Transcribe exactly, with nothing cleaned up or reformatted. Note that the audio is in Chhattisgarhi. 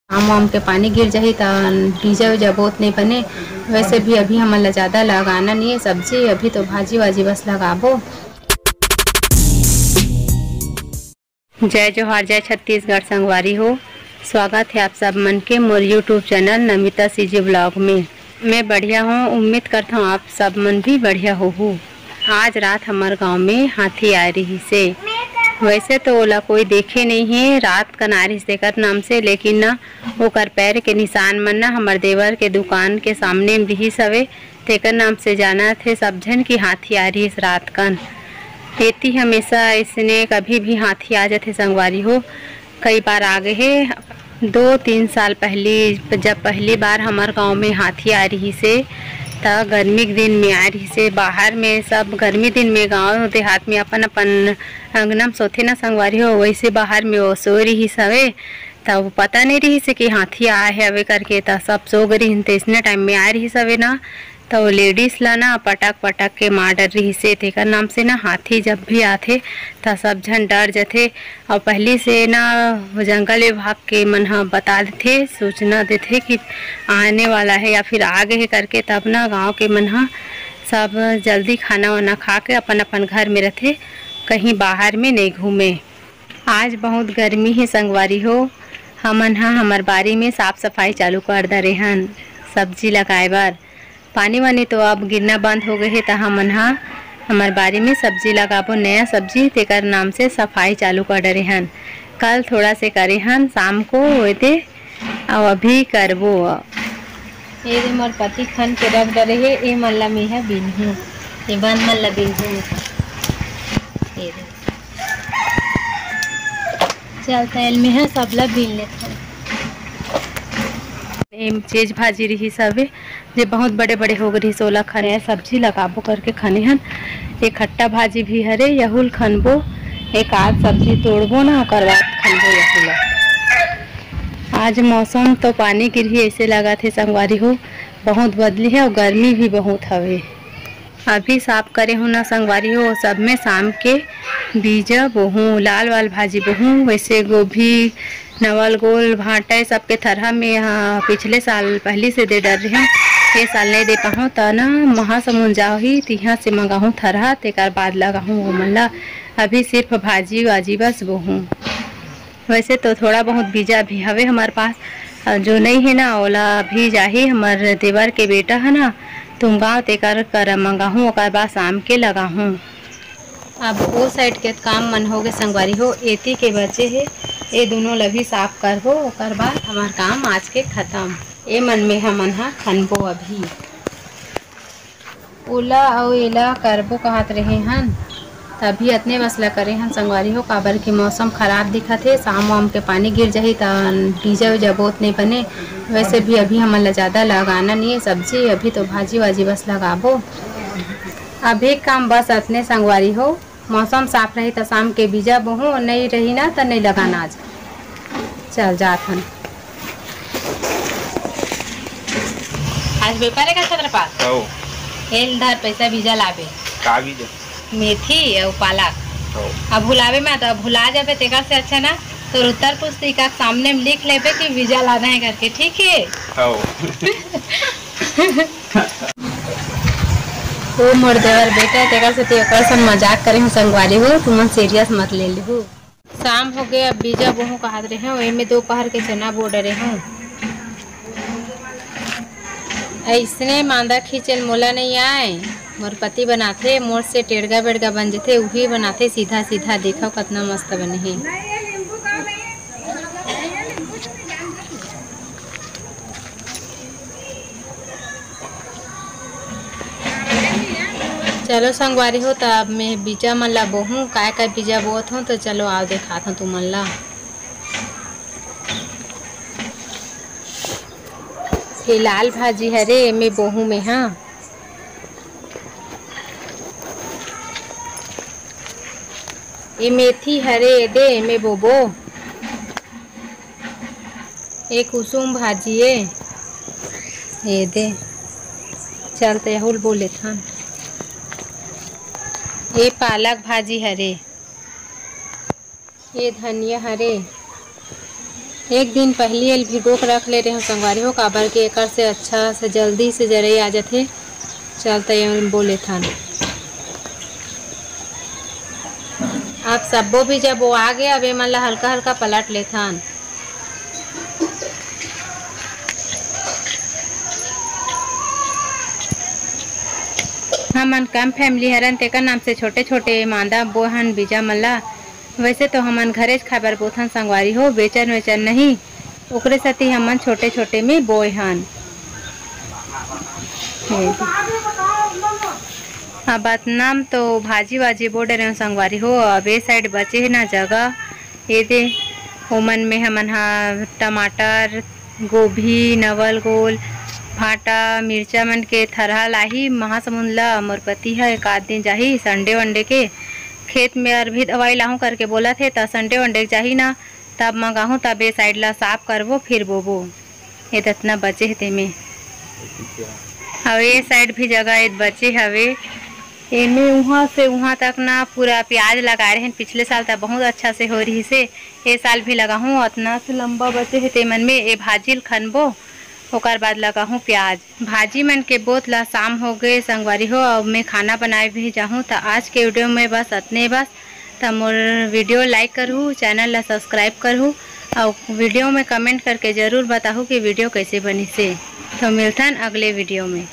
आम वाम के पानी गिर जाही त बीजा उजा बहुत नहीं बने। वैसे भी अभी हमन ला ज्यादा लगाना नहीं है सब्जी, अभी तो भाजी वाजी बस लगाबो। जय जोहार, जय छत्तीसगढ़ संगवारी हो। स्वागत है आप सब मन के मोर YouTube channel Namita CG blog में। मैं बढ़िया हूँ, उम्मीद करता हूँ आप सब मन भी बढ़िया होहू। आज रात हमर गांव में हाथी आए रहिसे। वैसे तो ओला कोई देखे नहीं है, रात कन आए रहिस तेकर नाम से, लेकिन ना ओकर पैर के निशान मन ना हमर देवर के दुकान के सामने में रिहिस हवे, तेकर नाम से जानत हे सब झन कि हाथी आए रहिस रात कन। एती हमेशा इसने कभी भी हाथी आ जाथे संगवारी हो। कई बार आ गए हे। दो तीन साल पहली, जब पहली बार हमर गांव में हाथी आ रहिसे, त गर्मी के दिन में आ रहिसे। बाहर में सब गर्मी दिन में गांव देहात में अपन अपन अंगना में सोथे ना संगवारी हो, वैसे बाहर में वो सो रहिस हवे। त वो पता नहीं रहिसे कि हाथी आए हवे करके, त सब सो गे रहिन, त इसने टाइम में आ रहिस हवे ना। त वो लेडीज ला ना पटक पटक के मार डर रहिसे, तेकर नाम से ना हाथी जब भी आथे त सब झन डर जथे। और पहली से ना वो जंगल विभाग के मन ह बता देथे, सूचना देथे कि आने वाला है या फिर आ गए है करके, तब ना गांव के मन ह सब जल्दी खाना वाना खा के अपन अपन घर में रथे, कहीं बाहर में नहीं घूमे। आज बहुत गर्मी है संगवारी हो, हमन ह हमर बारी में साफ सफाई चालू कर दरे हन सब्जी लगाए बर। पानी वानी तो अब गिरना बंद हो गए हे, त हमन ह हमर बारी में सब्जी लगाबो, नया सब्जी, तेकर नाम से सफाई चालू कर डरे हन। कल थोड़ा से करे हन शाम को, ओते अउ अभी करबो। ये दे मोर पति खन के रख डरे हे, ए मन ला मेहा बिनहूँ, ये बन मन ला बिनहूँ। ये दे। चल, तेल में है, सबला बीन लेथन। एम चेज भाजी रहिस हवे, जे बहुत बड़े बड़े हो गए रहिस, ओला खने सब्जी लगाबो करके खने हन। एक खट्टा भाजी भी हरे, यहूल खनबो, एक आध सब्जी तोड़बो ना, ओकर बाद खनबो यहूला। आज मौसम तो पानी गिरही ऐसे लागत हे संगवारी हो, बहुत बदली है और गर्मी भी बहुत हवे। अभी साफ करे हूँ ना संगवारी हो, सब में शाम के बीजा बोहूँ, लाल वाल भाजी बोहूँ। वैसे गोभी, नवल गोल, भांटा, ये सब के थरहा में, हाँ, पिछले साल पहली से दे डर रहे हूँ, ये साल नहीं दे पाहूँ, त ना महासमुंद जाही, तिहाँ से मंगाहूँ थरहा, तेकर बाद लगाहूँ वो मन ला। अभी सिर्फ भाजी वाजी बस बोहूँ। वैसे तो थोड़ा बहुत बीजा भी हवे हमारे पास, अउ जो नहीं है ना, ओला भी जाही, हमर देवर के बेटा है ना, तुम गाँव तेकर कर मंगाहूँ, ओकर बाद शाम के लगाहूँ। अब ओ साइड के काम मन हो गए संगवारी हो, एती के बचे हे, ए दोनों ल भी साफ करबो, ओकर बाद हमार काम आज के खत्म। ए मन में हमन ह खनबो अभी। ओला अउ एला करबो कहत रहे हन, तभी अतने बस ला करे हन संगवारी हो, काबर कि मौसम खराब दिखत हे। शाम वाम के पानी गिर जाही त बीजा उजा बोत नइ बने। वैसे भी अभी हमन ला ज्यादा लगाना नइ हे सब्जी, अभी तो भाजी वाजी बस लगाबो। अभी काम बस अतने संगवारी हो। मौसम साफ रही त शाम के बीजा बोहूँ, अउ नइ रही ना त नइ लगाना आज। चल जात हन। आज व्यापार का छत्रपाल? हौ। एल धर पैसा बीजा लाबे। का बीजा? मेथी अउ पालक। हौ। अब भुलाबे मत, अब भुला जाबे तेकर से अच्छा ना तोर उत्तर पुस्तिका के सामने में लिख लेबे कि बीजा लाना है करके, ठीक है? हौ। ओ मोर देवर बेटा, तेकर सेती ओकर संग मजाक करे हूँ संगवारी हो, तुमन सीरियस मत ले लेहू। शाम हो गए, अब बीजा बोहूँ कहत रहे हूँ, एमे दोपहर के चना बो डरे हूँ। ऐसने मांदा खींचल मोला नहीं आए, मोर पति बनाथे, मोर से टेड़गा बेड़गा बन जथे, उही बनाथे सीधा सीधा। देखो कतना मस्त बने हे। चलो संगवारी हो, त अब मैं बीजा मन ला बोहूँ, काय काय बीजा बोत हूँ, तो चलो आओ देखात हूँ तुमन ला। ये लाल भाजी हरे, एमे बोहूँ मैं, हाँ। ये मेथी हरे, एदे, एमे बोबो। ए कुसुम भाजी ए, ए दे, चल त यहूल बोले थन। ए पालक भाजी हरे, ए धनिया हरे, एक दिन पहिली एल भिगो के रख ले रेहेंव संगवारी हो, काबर के एकर से अच्छा से जल्दी से जरई आ जाथे। चल त ये बो लेथन। अब सब्बो बीजा बोआ गे, अब एमन ला हल्का हल्का पलट लेथन। हमन कम family हरन, तेकर नाम से छोटे छोटे मांदा बोहन बीजा मन ला। वैसे तो हमन घरेच खाए बर बोथन संगवारी हो, बेचन वेचन नहीं, ओकरे सेती हमन छोटे छोटे में बोए हन। अब अतना म तो भाजी वाजी बो डरेंव संगवारी हो। अब ए side बचे हे ना जगह, ए दे ओमन में हमन हा टमाटर, गोभी, नवल गोल, भांटा, मिर्चा मन के थरहा लाही महासमुंद ला। मोर पति ह एक आध दिन जाही Sunday वनडे के खेत में, अरभी दवाई लाहूं करके बोलत हे, त Sunday वनडे के जाही ना, तब मंगाहूं, तब ए side ला साफ करबो, फिर बोबो। ए दतना बचे हे तेमे। अउ ए side भी जगह ए बचे हवे। एमे उहाँ से उहाँ तक ना पूरा प्याज लगाए रहेन। पिछले साल त बहुत अच्छा से हो रहिसे, ए साल भी लगाहूँ। अतना से लंबा बचे हे तेमन में, ए भाजी ल खनबो, ओकर बाद लगाहूँ प्याज। भाजी मन के बोत ला शाम हो गए संगवारी हो, अब मैं खाना बनाए भी जाहूँ। त आज के video में बस अतने बस। त मोर video like करहू, channel ला subscribe करहू, अउ video में comment करके जरूर बताहू कि video कैसे बनिसे। तो मिलथन अगले video में।